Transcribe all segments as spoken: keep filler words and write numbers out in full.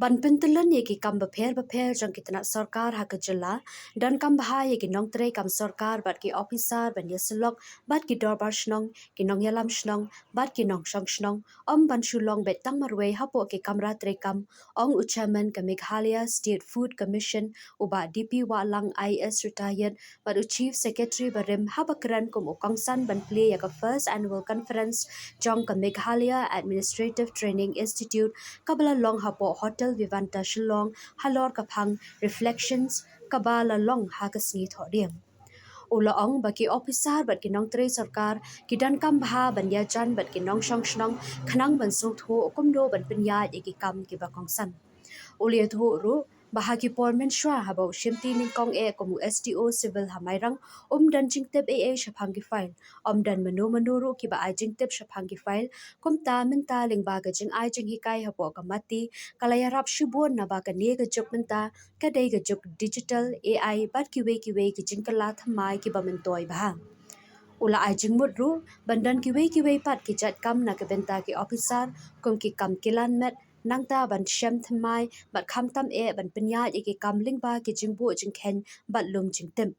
Ban pyntyllun ïa ki kam bapher bapher jong ki tnat sorkar ha ka jylla, donkam bha ïa ki nongtrei kam sorkar bad ki ophisar ban ïasyllok bad ki dorbar shnong, ki nongïalam shnong bad ki nongshong shnong, ym ban shu long beit tang marwei hapoh ki kamra treikam, ong u Chairman ka Meghalaya State Food Commission, u Bah D P Wahlang I A S retired, bad u Chief Secretary barim, haba kren kum u kongsan ban plie ïa ka First Annual Conference jong ka Meghalaya Administrative Training Institute, kaba la long hapoh Hotel Vivanta Shillong halor ka phang Reflections, kaba la long ha ka sngi Thohdieng. U la ong ba ki ophisar bad ki nongtrei sorkar ki donkam bha ban ïajan bad ki nongshong shnong khnang ban sngewthuh kumno ban pynïaid ïa ki kam kiba kongsan. U la ïathuh ruh ba ha ki por mynshuwa, haba u shimti nyngkong eh kum u S D O Civil ha Mairang, um don jingtip ei ei shaphang ki file, um don mano mano ruh kiba ai jingtip shaphang ki file. Kumta mynta, lyngba ka jingai jinghikai hapoh ka MATI, ka la ïarap shibun, naba kane ka juk mynta ka dei ka juk digital, A I bad kiwei kiwei ki jingkylla thymmai kiba myntoi bha. U la ai jingmut ruh ban don kiwei kiwei pat ki jait kam na ka bynta ki ophisar, kum ki kam kilan met, nangta ban shem thymmai bad khamtam eh ban pynïaid ïa ki kam lyngba ki jingbuh jingkheiñ bad lum jingtip.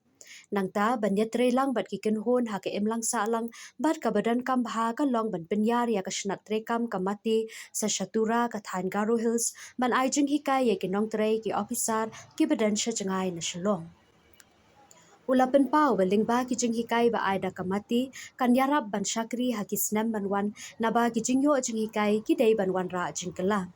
Nangta ban ïatrei lang bad ki kynhun ha ka imlang sahlang, bad kaba donkam bha ka long ban pynïar ïa ka shnat treikam ka MATI sa sha Tura, ka thaiñ Garo Hills, ban ai jinghikai ïa ki nongtrei, ki ophisar kiba don sha jngai na Shillong. U la pynpaw ba lyngba ki jinghikai ba ai da ka MATI, kan ïarap ban shakri ha ki snem ban wan, naba ki jingïoh jinghikai ki dei ban wanrah jingkylla.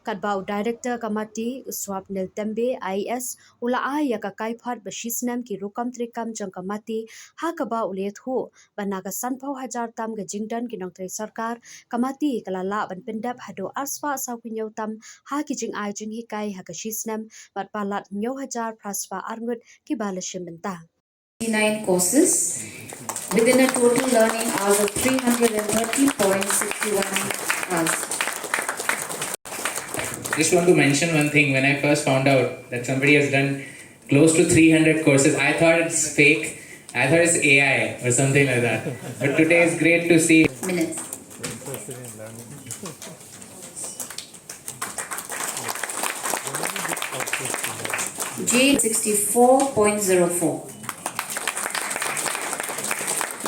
Katba u Director ka MATI, u Swapnil Tembe I A S, u la ai ïa ka kaiphod ba shisnem ki rukom treikam jong ka MATI, ha kaba u la ïathuh ba na ka sanphew hajar tam ka jingdon ki nongtrei sorkar, ka MATI ka la lah ban pyndep haduh arspah sawphew hynñiew tam ha ki jingai jinghikai ha ka shisnem, bad palat hynñiew hajar phraspah arngut kiba la shim bynta. Nine courses within a total learning hours of three hundred and thirty point six one hours. Just want to mention one thing. When I first found out that somebody has done close to three hundred courses, I thought it's fake. I thought it's A I or something like that. But today it's great to see. Minutes. J sixty-four point zero four.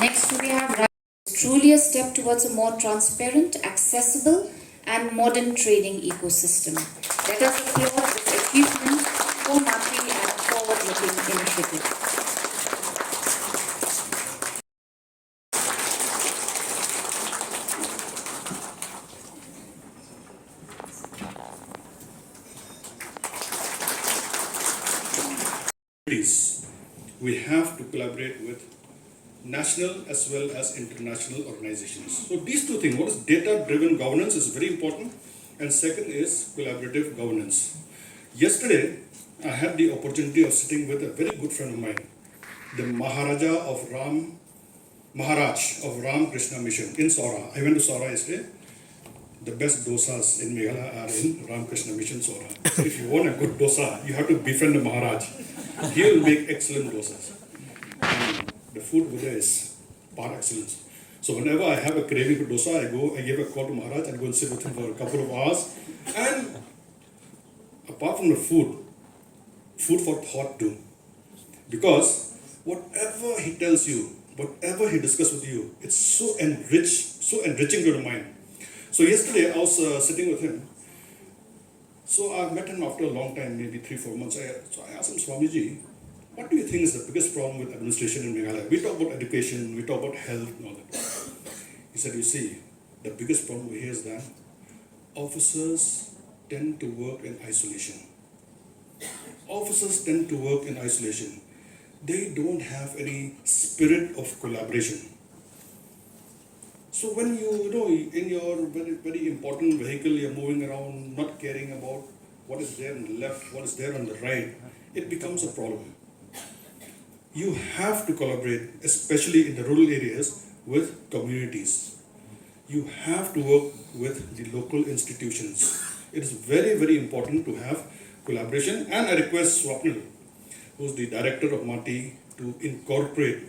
Next, we have truly a step towards a more transparent, accessible, and modern training ecosystem. Let us applaud this achievement for MATI and a forward-looking initiative. We have to collaborate with national as well as international organizations. So these two things, what is data-driven governance is very important, and second is collaborative governance. Yesterday, I had the opportunity of sitting with a very good friend of mine, the Maharaja of Ram, Maharaj of Ram Krishna Mission in Sohra. I went to Sohra yesterday. The best dosas in Meghalaya are in Ram Krishna Mission Sohra. So if you want a good dosa, you have to befriend the Maharaj. He will make excellent dosas. And the food over there is par excellence. So whenever I have a craving for dosa, I go, I give a call to Maharaj and go and sit with him for a couple of hours. And apart from the food, food for thought too. Because whatever he tells you, whatever he discusses with you, it's so enriched, so enriching to the mind. So yesterday I was uh, sitting with him. So I met him after a long time, maybe three, four months. I, so I asked him, "Swamiji, what do you think is the biggest problem with administration in Meghalaya? We talk about education, we talk about health and all that." He said, "You see, the biggest problem here is that officers tend to work in isolation. Officers tend to work in isolation. They don't have any spirit of collaboration." So when you, you know, in your very, very important vehicle, you're moving around, not caring about what is there on the left, what is there on the right, it becomes a problem. You have to collaborate, especially in the rural areas, with communities. You have to work with the local institutions. It is very, very important to have collaboration, and I request Swapnil, who's the director of MATI, to incorporate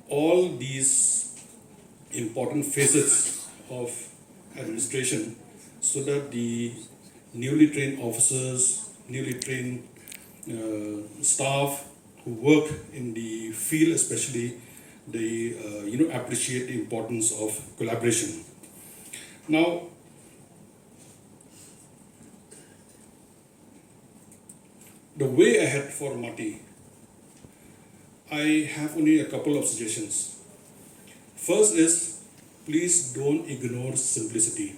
all these important facets of administration so that the newly trained officers, newly trained uh, staff who work in the field especially, they uh, you know appreciate the importance of collaboration. Now, the way ahead for Mati, I have only a couple of suggestions. First is, please don't ignore simplicity.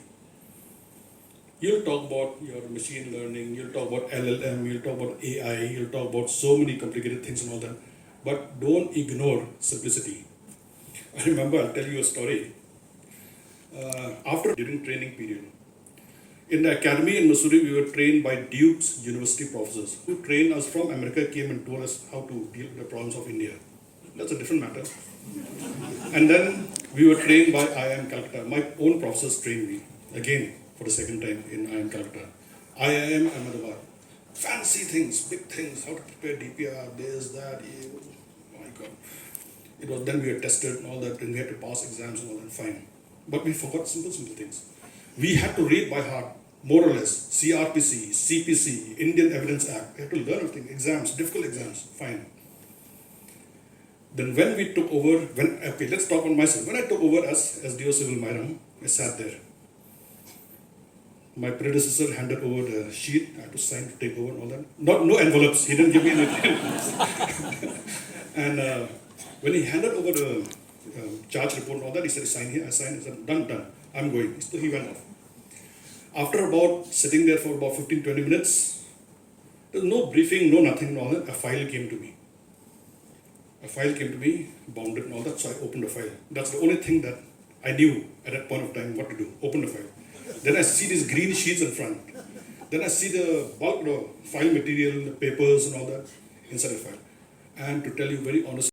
You'll talk about your machine learning, you'll talk about L L M, you'll talk about A I, you'll talk about so many complicated things and all that, but don't ignore simplicity. I remember, I'll tell you a story. Uh, after, during training period, in the academy in Mussoorie, we were trained by Duke's University professors who trained us from America, came and told us how to deal with the problems of India. That's a different matter. And then we were trained by I I M Calcutta. My own professors trained me again for the second time in I I M Calcutta. I I M Ahmedabad. Fancy things, big things, how to prepare D P R, this, that, eh, my God. It was then we were tested and all that, and we had to pass exams and all that, fine. But we forgot simple, simple things. We had to read by heart, more or less, C R P C, C P C, Indian Evidence Act. We had to learn everything, exams, difficult exams, fine. Then when we took over, when, okay, let's talk on myself. When I took over as S D O Civil Mairang, I sat there. My predecessor handed over the sheet. I had to sign to take over and all that. Not, no envelopes. He didn't give me anything. And uh, when he handed over the um, charge report and all that, he said, "Sign here." I signed. He said, "Done, done. I'm going." So he went off. After about sitting there for about fifteen, twenty minutes, there's no briefing, no nothing, no, a file came to me. A file came to me, bounded and all that, so I opened the file. That's the only thing that I knew at that point of time what to do, open the file. Then I see these green sheets in front. Then I see the bulk of the file material, the papers and all that inside the file. And to tell you very honestly,